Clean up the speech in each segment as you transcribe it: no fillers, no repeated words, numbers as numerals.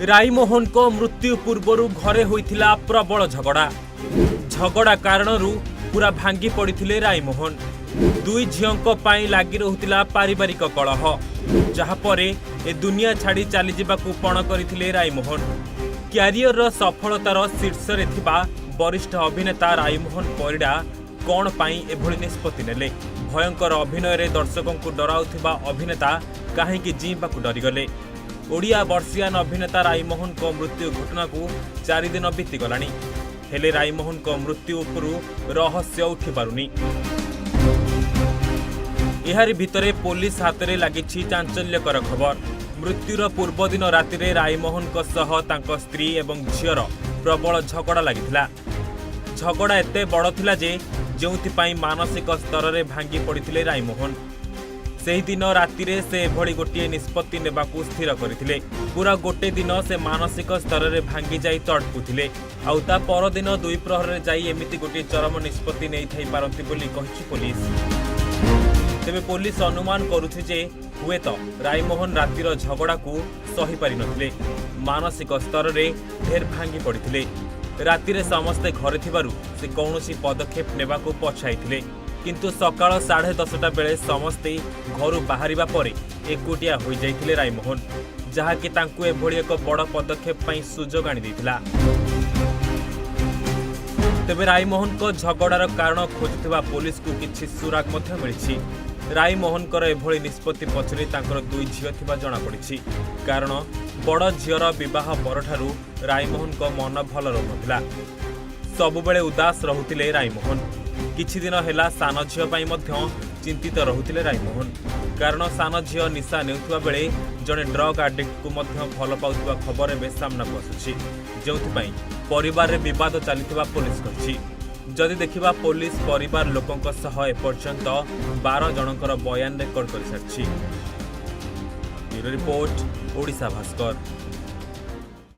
ରାଇମୋହନଙ୍କ ମୃତ୍ୟୁ ପୂର୍ବରୁ ଘରେ ହୋଇଥିଲା ପ୍ରବଳ ଝଗଡ଼ା। ଝଗଡ଼ା କାରଣରୁ ପୁରା ଭାଙ୍ଗି ପଡ଼ିଥିଲେ ରାଇମୋହନ। ଦୁଇ ଝିଅଙ୍କ ପାଇଁ ଲାଗି ରହୁଥିଲା ପାରିବାରିକ କଳହ, ଯାହାପରେ ଏ ଦୁନିଆ ଛାଡ଼ି ଚାଲିଯିବାକୁ ପଣ କରିଥିଲେ ରାଇମୋହନ। କ୍ୟାରିୟରର ସଫଳତାର ଶୀର୍ଷରେ ଥିବା ବରିଷ୍ଠ ଅଭିନେତା ରାଇମୋହନ ପରିଡ଼ା କ'ଣ ପାଇଁ ଏଭଳି ନିଷ୍ପତ୍ତି ନେଲେ? ଭୟଙ୍କର ଅଭିନୟରେ ଦର୍ଶକଙ୍କୁ ଡରାଉଥିବା ଅଭିନେତା କାହିଁକି ଜିଇଁବାକୁ ଡରିଗଲେ? ଓଡ଼ିଆ ବର୍ଷିଆନ ଅଭିନେତା ରାଇମୋହନଙ୍କ ମୃତ୍ୟୁ ଘଟଣାକୁ 4 ଦିନ ବିତିଗଲାଣି। ହେଲେ ରାଇମୋହନଙ୍କ ମୃତ୍ୟୁ ଉପରୁ ରହସ୍ୟ ଉଠିପାରୁନି। ଏହାରି ଭିତରେ ପୋଲିସ ହାତରେ ଲାଗିଛି ଚାଞ୍ଚଲ୍ୟକର ଖବର। ମୃତ୍ୟୁର ପୂର୍ବଦିନ ରାତିରେ ରାଇମୋହନଙ୍କ ସହ ତାଙ୍କ ସ୍ତ୍ରୀ ଏବଂ ଝିଅର ପ୍ରବଳ ଝଗଡ଼ା ଲାଗିଥିଲା। ଝଗଡ଼ା ଏତେ ବଡ଼ ଥିଲା ଯେ ଯେଉଁଥିପାଇଁ ମାନସିକ ସ୍ତରରେ ଭାଙ୍ଗି ପଡ଼ିଥିଲେ ରାଇମୋହନ। ସେହିଦିନ ରାତିରେ ସେ ଏଭଳି ଗୋଟିଏ ନିଷ୍ପତ୍ତି ନେବାକୁ ସ୍ଥିର କରିଥିଲେ। ପୁରା ଗୋଟେ ଦିନ ସେ ମାନସିକ ସ୍ତରରେ ଭାଙ୍ଗି ଯାଇ ତଡ଼ପୁଥିଲେ। ଆଉ ତା ପରଦିନ ଦୁଇ ପ୍ରହରରେ ଯାଇ ଏମିତି ଗୋଟିଏ ଚରମ ନିଷ୍ପତ୍ତି ନେଇଥାଇ ପାରନ୍ତି ବୋଲି କହିଛି ପୋଲିସ। ତେବେ ପୋଲିସ ଅନୁମାନ କରୁଛି ଯେ ହୁଏତ ରାଇମୋହନ ରାତିର ଝଗଡ଼ାକୁ ସହିପାରିନଥିଲେ, ମାନସିକ ସ୍ତରରେ ଢେର ଭାଙ୍ଗି ପଡ଼ିଥିଲେ। ରାତିରେ ସମସ୍ତେ ଘରେ ଥିବାରୁ ସେ କୌଣସି ପଦକ୍ଷେପ ନେବାକୁ ପଛାଇଥିଲେ। କିନ୍ତୁ ସକାଳ 10:30 ବେଳେ ସମସ୍ତେ ଘରୁ ବାହାରିବା ପରେ ଏକୁଟିଆ ହୋଇଯାଇଥିଲେ ରାଇମୋହନ, ଯାହାକି ତାଙ୍କୁ ଏଭଳି ଏକ ବଡ଼ ପଦକ୍ଷେପ ପାଇଁ ସୁଯୋଗ ଆଣିଦେଇଥିଲା। ତେବେ ରାଇମୋହନଙ୍କ ଝଗଡ଼ାର କାରଣ ଖୋଜୁଥିବା ପୋଲିସକୁ କିଛି ସୁରାଗ ମଧ୍ୟ ମିଳିଛି। ରାଇମୋହନଙ୍କର ଏଭଳି ନିଷ୍ପତ୍ତି ପଛରେ ତାଙ୍କର ଦୁଇ ଝିଅ ଥିବା ଜଣାପଡ଼ିଛି। କାରଣ ବଡ଼ ଝିଅର ବିବାହ ପରଠାରୁ ରାଇମୋହନଙ୍କ ମନ ଭଲ ରହୁନଥିଲା। ସବୁବେଳେ ଉଦାସ ରହୁଥିଲେ ରାଇମୋହନ। କିଛି ଦିନ ହେଲା ସାନ ଝିଅ ପାଇଁ ମଧ୍ୟ ଚିନ୍ତିତ ରହୁଥିଲେ ରାଇମୋହନ। କାରଣ ସାନ ଝିଅ ନିଶା ନେଉଥିବା ବେଳେ ଜଣେ ଡ୍ରଗ୍ ଆଡିକ୍ଟକୁ ମଧ୍ୟ ଭଲ ପାଉଥିବା ଖବର ଏବେ ସାମ୍ନାକୁ ଆସୁଛି, ଯେଉଁଥିପାଇଁ ପରିବାରରେ ବିବାଦ ଚାଲିଥିବା ପୋଲିସ କହିଛି। ଯଦି ଦେଖିବା, ପୋଲିସ ପରିବାର ଲୋକଙ୍କ ସହ ଏପର୍ଯ୍ୟନ୍ତ 12 ଜଣଙ୍କର ବୟାନ ରେକର୍ଡ କରିସାରିଛି। Bureau report, Odisha Bhaskar.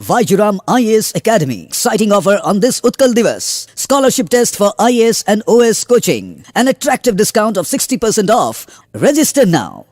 Vajiram IAS Academy. Exciting offer on this Utkal Divas. Scholarship test for IAS and OAS coaching. An attractive discount of 60% off. Register now.